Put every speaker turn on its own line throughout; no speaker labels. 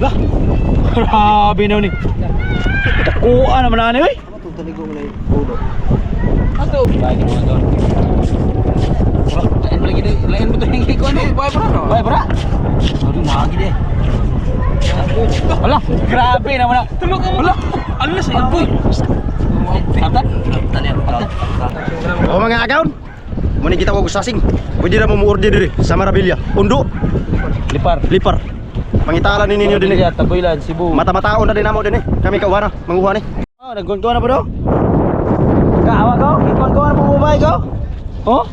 Lah. Grabe na ni. Takuan naman na ni oy.
Ato.
Bagi mo to. Lain mo lagi lain mo to yung ikuan eh.
Buhay pa no?
Bay bra. Sorry magi de. Wala, grabe naman na.
Tulog ka mo.
Wala.
Ano na sa agoy?
Kaptan? Kaptan yan. Kaptan.
O mga agaw. Muna kita og sasing. Pwede na mo mo-order diri sa Marabilla. Undo,
Lipar.
lipar. Pangitala ni ninyo dinhi.
Taguylan, Cebu.
Mata-mataon na din namo dinhi. Kami kauha na, manguha ni.
Oh, nagkuhan na po do? Kaawa ko? Gikuan-kuan na po bubay ko? Oh?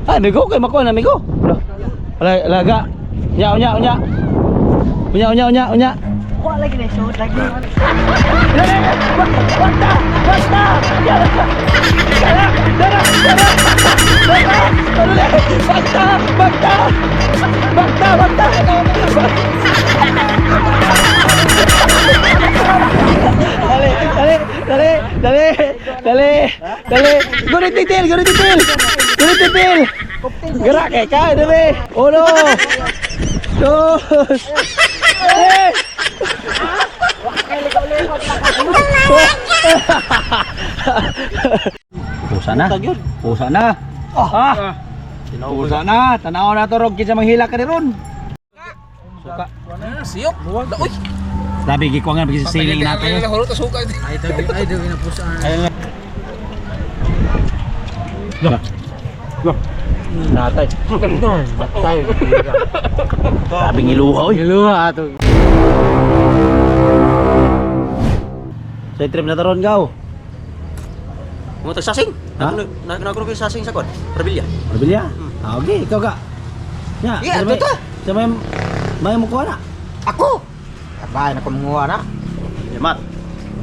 Ah, amigo, kay makuha na amigo. Wala. Wala, laga. Unya, unya, unya. Unya, unya, unya, unya.
Kuha lagi na suot lagi.
Basta! Basta! Dara! Dara! Dara! Dara! Basta! Basta! Basta! Basta! Dali! Dali! Dali! Dali! Dali! Dali! Gunit titil! Gunit titil! Gunit titil! Gerak kay ka! Dali! Uno! Dos! Tres! Pusa na. Pusa na. Ah. Pusa na. Tanaw na to rog kinsa manghila ka ni ron. Suka.
Siyok. Daoy.
Labi gikuangan bagi sa siling natin.
Ay, hulot suka.
Ayun lang. Lah. Lah. Natay. Natay. Labing iluha oy.
Iluha ato.
Sa trip na taron gaw.
Mo tag sasing.
Ha?
Nagkuno kay sasing sa kwan. Marabilla.
Marabilya. Ah, okay, ikaw ka. Ya,
Yeah, ito ta.
Sa may mo kuha na.
Ako. Abay na ko manguha na.
Yamat.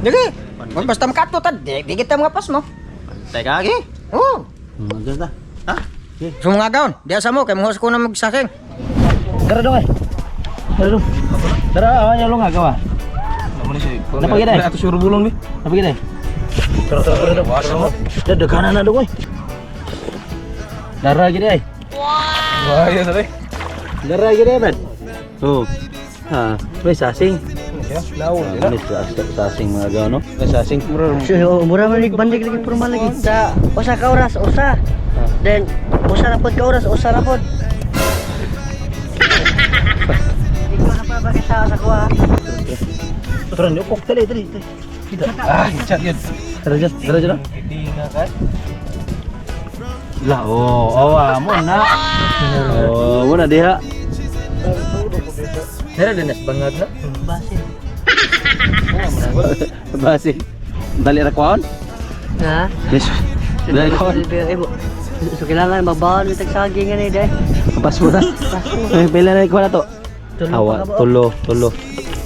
Dili. Kung basta makato ta, di kita mga pas mo.
Teka gi.
Oh.
Ganun ta.
Ha?
So mga gaon, diya sa mo kay manguha ko na magsasing.
Dara dong eh. Dara dong. Dara, awan yung lunga gawa. Napagid ay.
Ato sure bulong ni.
Napagid ay. Tara, tara, tara. Tara, tara. Daghanan na dong eh. Dara gid ay.
Bahaya sa day.
Dara gid ay, man. Oh. Ha, may sasing.
Lawo.
Ano sasing mga gaw, no? May sasing.
So, mura man bandig lagi purma lagi. Sa usa ka oras, usa. Then usa na pod ka oras, usa na pod. Ikaw na pa ba sa kuha?
Tara, ni upok dali, dali, dali.
Ah, chat yun.
Tara dyan, tara dyan.
Hindi nga ka.
Lah, oh, oh, ah, mo na. Oh, mo na diha.
Nara din nas bangag na.
Basin.
Basi. Dali ra kwaon?
Ha?
Yes. Dali kwaon.
So kailangan mabaon bitag saging ani day.
Pas mo na. Eh, pila na ikaw na to. Awa, tulo, tulo.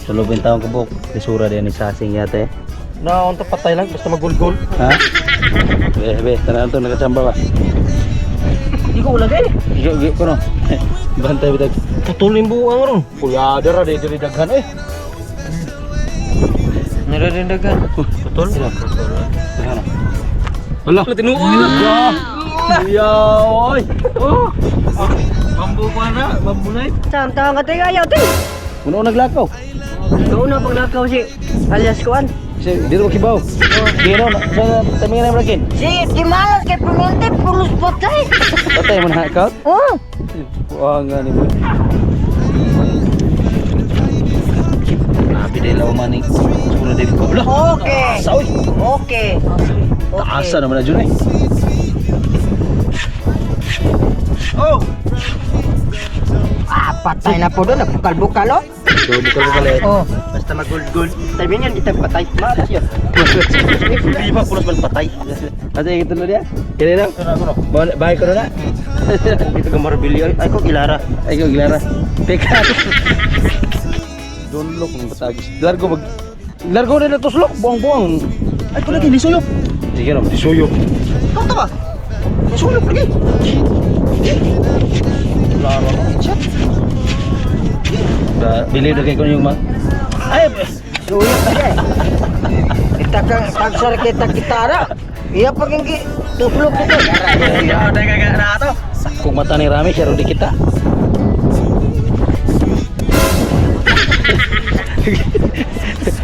Tulo bintawang kabuk. Lisura din ni sasing yate.
Na unta patay lang basta magulgol.
Ha? Be, be, tanan to nakachamba ba?
Di ko ulagay.
Giyo, giyo ko no. Bantay bitag.
Putol yung buang ron. Kuya dara di diri daghan eh.
Nara din dagan.
Putol? Daghan. Wala.
Tinuoy na.
Ya, oy. Oh.
Bambu ko na, bambu na.
Sam tawang ka tayo ayaw tay.
Uno naglakaw.
Ikaw na pag nakaw si alias kuan.
Kasi dito ko kibaw. Dino, sa tamingan na brakin.
Si di malas kay pumente pulos patay.
Patay mo na ikaw.
Oh.
Buang nga ni boy. Grabe dahil ako maning. Sura din ko. Wala.
Okay.
Taasa, oy.
Okay.
Taasa naman na dyan eh. Oh!
Ah, patay na po doon. Nagbukal-bukal, oh.
So, bukal-bukal eh.
Oh.
Basta magulgol. Timingan kita patay. Malas yun. Di ba pulos man patay?
Ate, ito na niya. Kaya na. Bahay ko na na.
Dito ka Marabilla. Ay ko ilara.
Ay, ko, glara. Teka. Don't look, ang batagis. Largo mag... Largo na na tuslok. Buang-buang.
Ay ko lagi nisuyop.
Sige na, disuyop.
Ikaw ta ba? Nisuyop lagi. Lara no. Chat.
Ba, bili na kayo kung yung mga... Ay!
Suyok ka eh. Kita kang tagsar kita kitara. Iya pag hindi tuslok ko.
Ya, na to.
Kung mata ni Rami, siya di kita.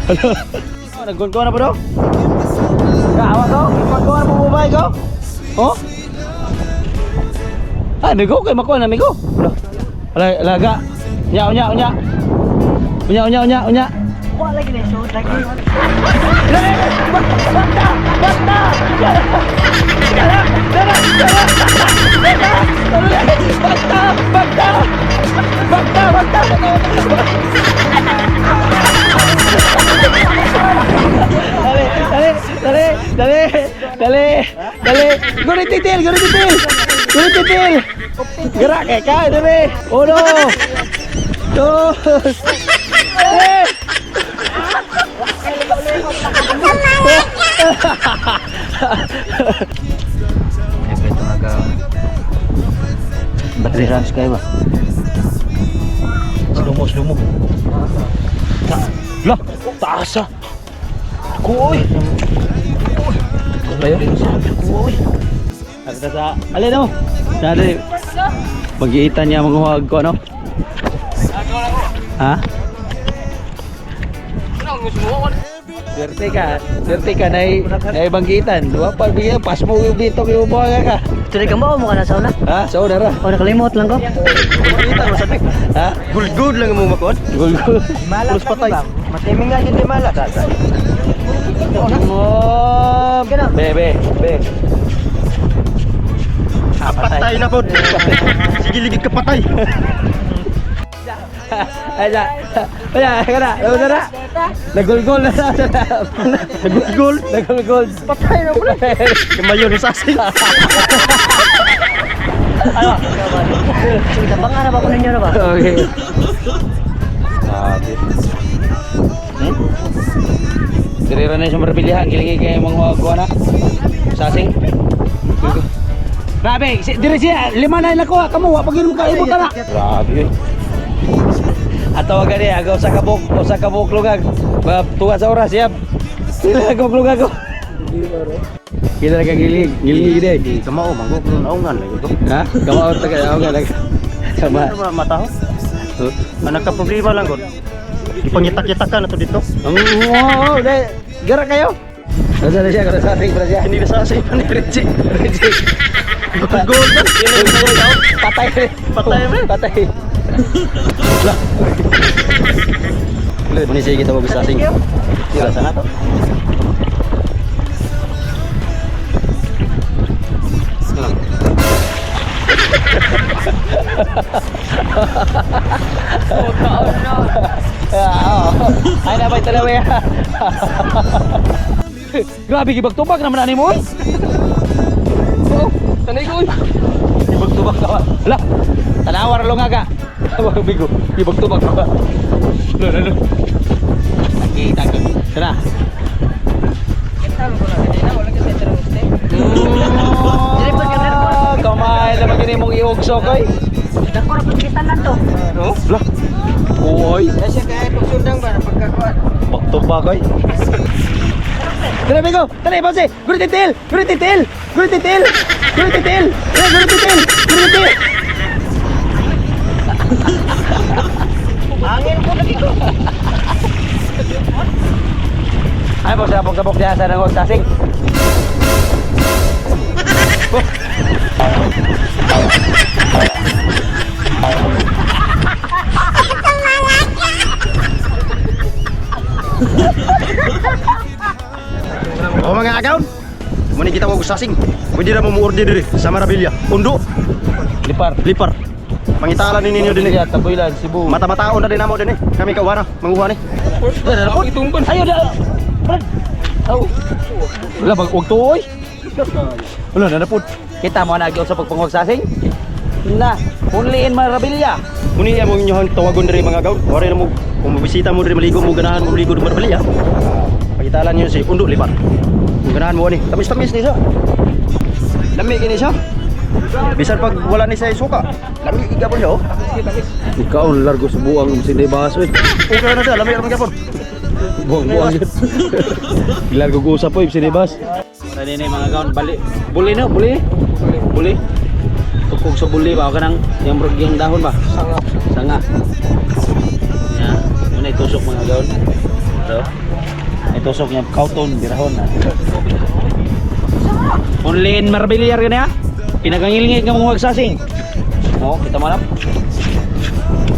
Oh, nagguntuan na po do? Kaawa ko? Nagguntuan na po mo ba ikaw? Oh? Ah, amigo, kay makuha na amigo. Wala, laga. Unya, unya, unya. Unya, unya, unya, unya.
Wa lagi na sud lagi.
Basta! Basta! Dara! Dara! Dara! Dara! Basta! Basta! Basta! Basta! Dali! Dali! Dali! Dali! Dali! Dali! Gurit titil! Gurit titil! Gurit titil! Gerak kay ka! Dali! Uno! Dos! Tres!
Ito aga. Battery runs kayo ba?
Slumo, slumo. Lah, taas ah. Kuoy. Kayo? Kuoy. Agta sa, alin mo? Dali. Magiitan niya manguhag ko ano? Ha? Swerte ka na banggitan. Wa pa bigyan pas mo yung bitok yung buha ka.
Tuloy ka mo mo ka na sa una.
Ha? So na ra.
O nakalimot lang ko.
Kita mo sa
Ha?
Gulgud lang mo makuan.
Gulgul.
Plus patay. Matiming nga gid mala.
Oh, be be be. Ah,
Patay na pod. Sige ligid ka patay.
Ay, na. Wala, kana. Wala na. Nagulgol na sa.
Nagulgol.
Nagulgol. Patay na pala.
Kamayo ni sasing.
Sige, tabang ara ba ko ninyo na ba?
Okay. Sabi. Dirira na siya marabilihan. Gilingi kayo mga kuha na. Sasing. Grabe, dire siya, lima na nakuha kamo, wa pag ka ibot na. Grabe. Ato gani agaw sa kabuk, usa kabuk lugag. Tuwa sa oras yab. Sila kabuk lugag ko. Kila ka giling, giling gid.
Di kamao manggo ko naungan lagi ko.
Ha? Kamao ta ka, okay lang. Sama.
Ano ba mata ho? Anak ka problema lang gud. Ipangitak-itakan na to dito.
Oo, dai. Gara kayo. Nasa na siya, kada sa ating siya.
Hindi na sasing pa ni Richie.
Richie.
Gulgul.
Patay.
Patay man.
Patay. Lah.
Muni sige kita mo sasing. Sila sana to.
Ah, oo. Ay na ba talawa ya. Grabe gibagtubag naman ani mo. oy. Oo, tanay ko oy. Gibagtubag ka. Lah. Tanawar lo nga ka. Tawag bigo. Gibagtubag ka. Lo lo lo. Nakita ko. Tara. Kamay naman gini mong iugso koy.
Dako ra pud kita lang to.
No? Lah. Uy.
Siya kaya pagsundang ba pagkakuan?
Baktubag oy. Dali, Bigo! Dali, bosse! Gurititil! Gurititil! Gurititil! Gurititil! Dali, gurititil! Gurititil!
Angin ko lagi ko.
Ay, boss, sabog sabog niya sa nangog sasing.
O mga agaw. Muni kita mo sasing. Pwede na mo mo-order diri sa Marabilla. Undo,
Lipar.
lipar. Pangitala ni ninyo dinhi.
Tabuilan, Cebu.
Mata-mataon na din namo dinhi. Kami kawana, manguha ni.
Ayo da. Brad. Aw. Wala bag wag tuoy. Wala na napud. Kita mo na sa pagpangwag sasing. Na, only in Marabilla.
Muni mo inyong tawagon diri mga agaw. Wala na mo kung mobisita mo diri maligo mo ganahan mo maligo di Marabilla. Pangitala niyo si Undo Lipar. Kung ganahan mo ani, tamis-tamis ni siya. Lami kini siya. Bisan pag wala ni siya suka, lami gapon siya oh.
Ikaw largo sa buang sinday baso eh.
Okay na siya, lami ra man gapon.
Buang-buang yun. Largo ko usap po, sinibas. Wala din mga gaon, bali. Buli no, buli. Buli. Tukog sa buli ba ka nang yung murag yung dahon ba? Sanga. Sanga. Ya, muna itusok mga gaon. So, itusok niya kauton birahon na. Only in Marbella gani ha. Pinagangilngig nga mga magsasing. Oh, kita mo na.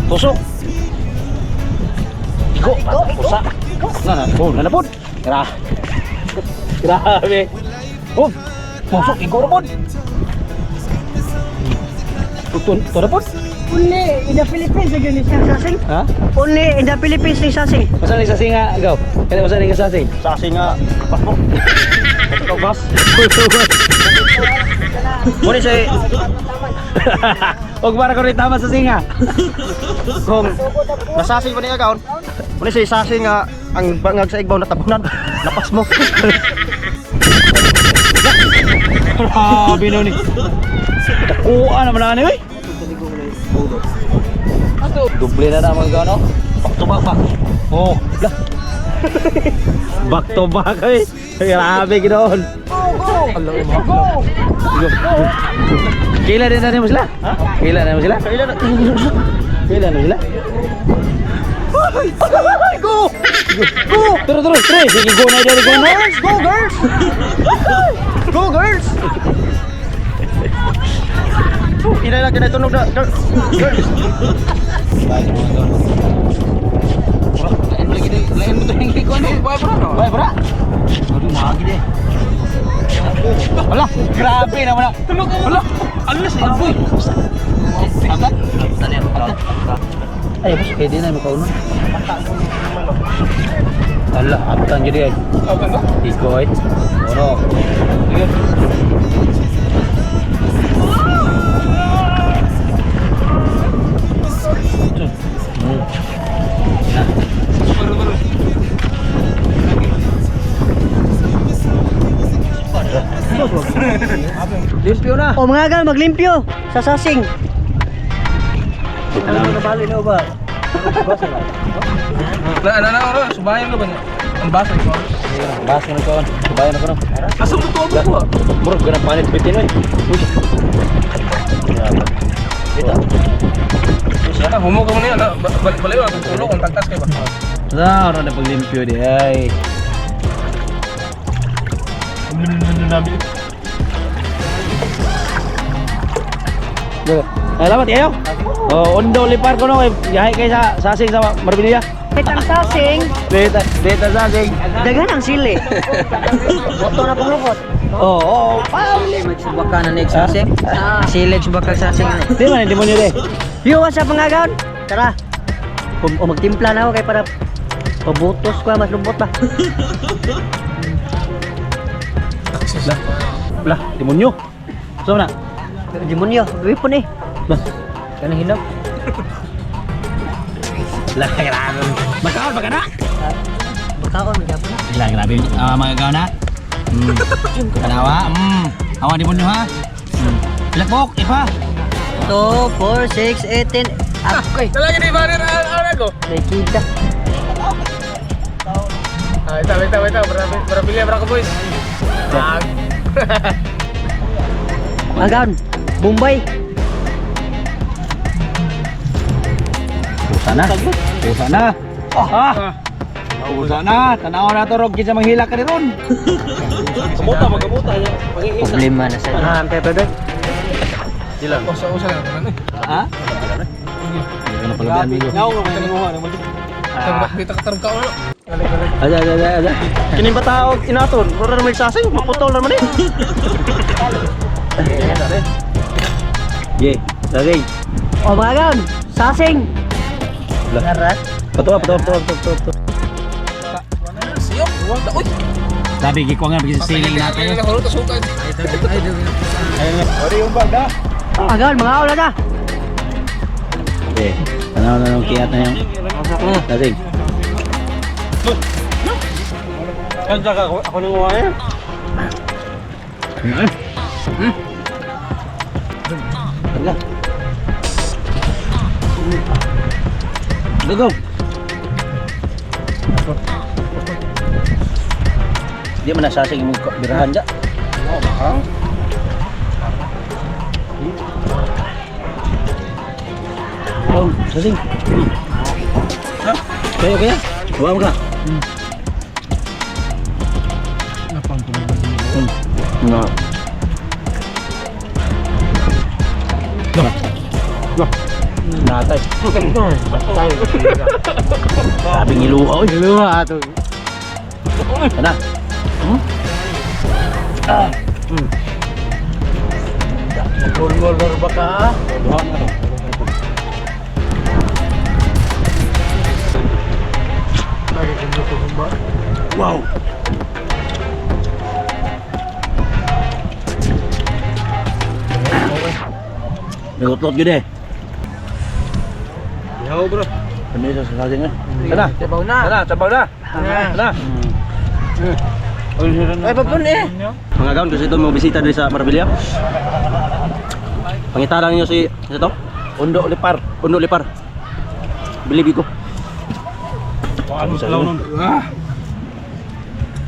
Tusok. Iko, usa. Na na, oh, na na pod. Grabe. Oh, tusok iko ra pod. Ito, ito na pod.
Only in the Philippines gyud ni siya sasing.
Ha?
Only in the Philippines ni sasing.
Masa ni sasing nga, gaw? Kaya masa ni sasing?
Sasing nga pasmo. Ikaw bas. Muna siya
Huwag para ko rin tama sa singa.
kung nasasing pa niya kaon. Muna siya sasing nga ang bangag sa igbaw natabunan. Napas mo.
Grabe no ni. Dakuan naman na ni oy. Doble na naman gano. Back to back ba. Oh, lah. Back to back oy. Grabe ginoon. Go, go. Go. Kailan din na mo sila? Ha? Kailan na mo sila?
Kailan na?
Kailan na sila? Ay! Go! Go! Tara, tara, tara! Sige, go na, go na!
Go girls! Go girls! Ina lang kinay tunog na. Girls. Girls.
Lain mo to yung liko ni. Buhay bra no? Buhay bra. Aduh, magi deh. Wala, grabe naman na. Tulog ka. Wala. Ano na sa boy? Ata? Ay, boss, pwede na makaunon. Ala, atan jadi ay. Iko ay. Ono. Sige. Limpyo na.
O mga gal maglimpyo sa sasing.
Na na na ro, subayan ko ba niya? Ang baso ko.
Baso na ko. Bayan na ko no.
Asa mo to ko?
Murag ganang panit bitin oy. Uy. Grabe. Dito.
Siya humo ka mo niya na balayo ang tulo kung tagtas kay ba.
Na, ano na paglimpyo di ay. Go. Salamat kayo. Oh, ondo lipar ko no kay gahi kay sa sasing sa Marbella.
Kitang sasing,
Data, data sasing.
daghan ang sili. Boto na panglukot.
Oo, oo.
Sili magsubaka na nig sasing. Sili magsubaka sasing.
Di man demonyo de.
Yo, what's up mga gal? Tara. O magtimpla na ako kay para pabutos ko mas lubot ba.
Lah, demonyo. So na.
Demonyo, wipon eh.
Lah,
Kanang hinog.
lah grabe. Makaon ba ka na?
Bakaon magyapon na.
Lah grabe. Ah, mga na. Kanawa. Awa demonyo ha. Lakbok, ipa.
2, 4, 6, 8, 10. Ako'y.
Talaga ni Barry ara ko.
Nakita.
Ah, ita ita ita, Brabilia bra ko boys. Ah,
Mga Bombay.
Pusa na. Pusa na. Ah. Pusa na. Tanaw na to rog kinsa manghila ka ni ron.
Kamuta magamuta.
Problema na sa.
Ah, ang pepper doy.
Usa usa lang tanan eh.
Ha? Hindi ko na pala amigo.
Ah. Dito ka tarong ka ulo. Balik balik.
Aja aja aja aja.
Kining ba tao inaton? Mura na may sasing, maputol naman eh.
Ye, lagi.
O mga gal, sasing.
Lah. Patuwa, patuwa, patuwa, patuwa, patuwa.
Siyok. Uy.
Sabi gikuha nga bigyan siling natin.
Ay, nahulog ta suka.
Ori yung bag ha.
Mga gal, mga ola na.
Okay. Tanaw na nung kiyat na yung lasing.
Kanta ka ako, ako nang uwa eh.
Taga. Go go. Di man nasasing imong birahan ja. Oh, sasing. Kaya kaya. Buha mo ka. No. No. No. Natay. Sabing iluha oy.
Iluha ato.
Ana. Ah.
Gol ba ka?
Duha na to. Wow. Nagutlot yun eh.
Yaw, bro.
Ano yun sa saging eh? Sana.
Sabaw na. Sana, sabaw na. Sana.
Ay, babon eh.
Mga gaon, kasi ito mga bisita diri sa Marbella. Pangitara ninyo si ito,
Undo lipar.
Uno Lipar. Believe ko.
Ano sa nun?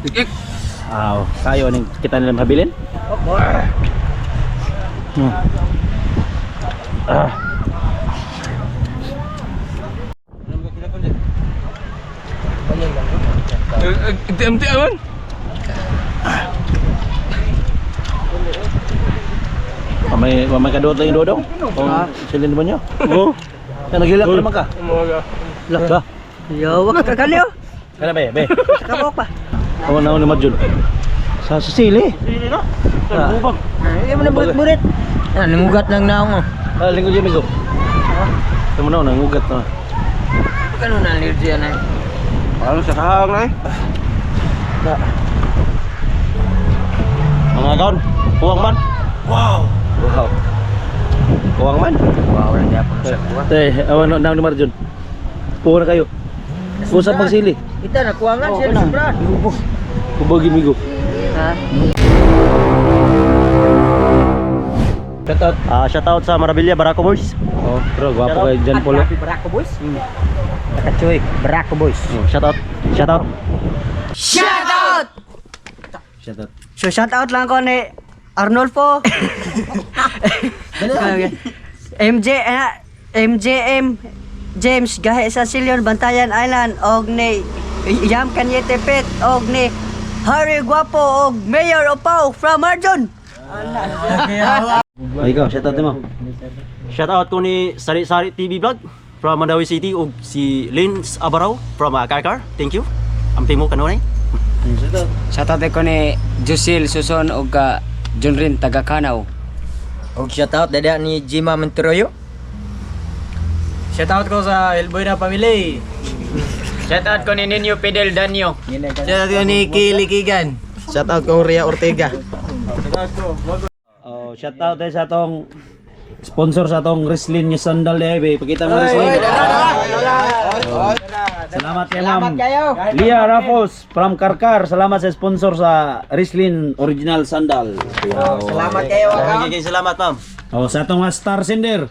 Ikik.
Aw, kayo ning kita nila habilin? Ah.
TMT aman.
Mamay mamay kaduot lang yung dodong. Kung silin mo niyo. Oo. Yan naghilak ka naman ka.
Umaga.
Hilak ka.
Yo, wag ka kali oh.
Kana be, be.
Kabok pa.
Ako na ni Marjun. Sa sili.
Sili na.
Ah.
Ay, mo na burit-burit. Ah, nangugat lang naong oh.
Ah, lingkod yung migo. Tama na, nangugat na.
Kano na allergy na.
Ano sa kahang na eh.
Na.
Mga gaon, kuwang man.
Wow. Wow. Kuwang man.
Wow, lang gyapon sa kuha.
Te, awan na ni Marjun. Puha na kayo. Usap magsili.
Ita nakuha nga siya
na.
sobra.
Kubagin migo.
Ha?
Shout out.
Ah, shout out sa Marbella Barako Boys.
Oh, bro, gwapo kay John Polo.
Barako Boys. Nakachoy, Barako Boys.
Oh, shout out. Shout out.
Shout out!
Shout out.
So shout out lang ko ni Arnolfo. MJ MJM James Gahe sa Silyon Bantayan Island og ni Yam Kanyete Pet og ni Harry Guapo og Mayor Opaw from Arjun.
Ay, ikaw, shout out mo.
Shout out ko ni Sari Sari TV Vlog from Mandawi City ug si Lins Abaraw from Karkar. Thank you. Amping mo kanunay.
Shout out.
Shoutout ko ni Josil Suson og ka John Rin taga Kanaw.
Og shoutout dada ni Jima Monteroyo.
Shoutout ko sa Elboy na pamilya.
Shoutout ko ni Ninyo Fidel Danyo.
Shoutout ko ni Kili Kigan. Shoutout ko Ria Ortega.
Oh, shout out tayo sa atong sponsor sa atong Rislin nga sandal eh, be. Pakita mo Rislin. Oh. Salamat kay Ma'am. Lia Raffles from Karkar. Salamat sa sponsor sa Rislin Original Sandal.
Salamat kayo.
Nagiging salamat, ma'am.
Oh, sa atong mga star sender,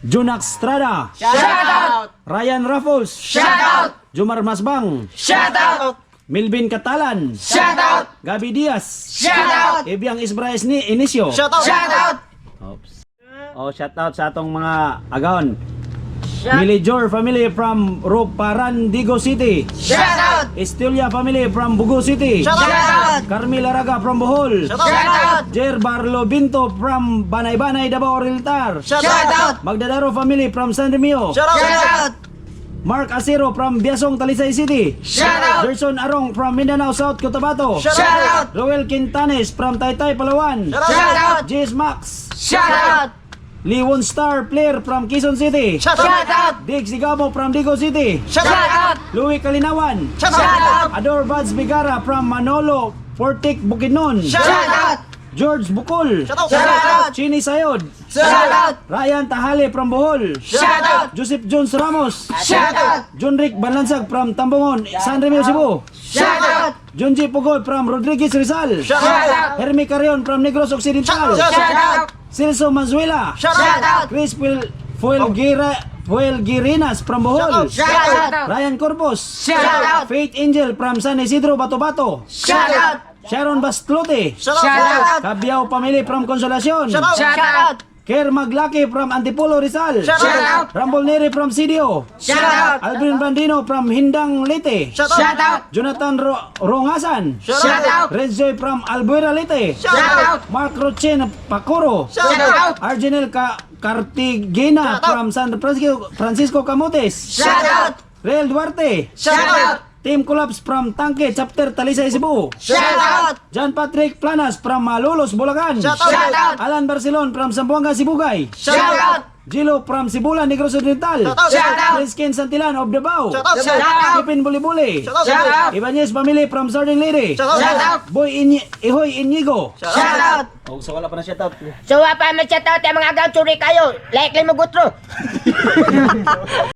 Junax Strada. Shout out! Ryan Raffles. Shout out! Jumar Masbang. Shout out! Milvin Catalan. Shout out! Gabi Diaz. Shout out! Ibiang Isbraes ni Inicio. Shout out! Shout out! Oops. Oh, shout out sa atong mga agaon. Milijor family from Roparandigo City.
Shout out!
Estilia family from Bugo City.
Shout out!
Carmel Araga from Bohol.
Shout out!
Jer Barlo Binto from Banay-Banay, Davao Oriental.
Shout out!
Magdadaro family from San Remio.
Shout out!
Mark Acero from Biasong, Talisay City.
Shout out!
Gerson Arong from Mindanao South, Cotabato.
Shout out!
Roel Quintanes from Taytay, Palawan.
Shout out!
Jess Max.
Shout out!
Liwon Star player from Quezon City.
Shout out!
Dig Sigamo from Digo City.
Shout out!
Louis Kalinawan.
Shout out!
Ador Buds Bigara from Manolo, Fortik, Bukidnon.
Shout out!
George Bukol.
Shout out!
Chini Sayod.
Shout out!
Ryan Tahale from Bohol.
Shout out!
Joseph Jones Ramos.
Shout out!
John Rick Balansag from Tambungon, San Remio, Cebu.
Shout out!
John G. Pugoy from Rodriguez Rizal.
Shout out!
Hermie Carrion from Negros Occidental.
Shout out!
Celso Manzuela.
Shout out!
Chris Fuelgirinas from Bohol.
Shout out!
Ryan Corpus.
Shout out!
Faith Angel from San Isidro, Bato-Bato.
Shout out!
Sharon Bastlote.
Shout out!
Cabiao Family from Consolacion.
Shout out!
Ker Maglaki from Antipolo, Rizal.
Shout out.
Rambol Neri from CDO.
Shout out.
Alvin Brandino from Hindang, Leyte.
Shout out.
Jonathan Rongasan.
Shout out.
Renzoy from Albuera, Leyte.
Shout out.
Mark Rochen Pacoro.
Shout out.
Arginel Cartigena from San Francisco Camotes.
Shout out.
Real Duarte.
Shout out.
Team Collapse from Tangke, Chapter Talisay, Cebu.
Shout out.
John Patrick Planas from Malolos, Bulacan.
Shout out.
Alan Barcelon from Zamboanga, Sibugay.
Shout out.
Gilo from Sibulan, Negros Oriental.
Shout out.
Riskin Santilan of Davao.
Shout out.
Stephen Bulibuli.
Shout out.
Ibanez Family from Southern Leyte.
Shout out.
Boy Ihoy Inigo.
Shout out.
Oh, so wala pa na shout out.
So, wa pa man shout out mga gaw, tsuri kayo. Like lang mo gutro.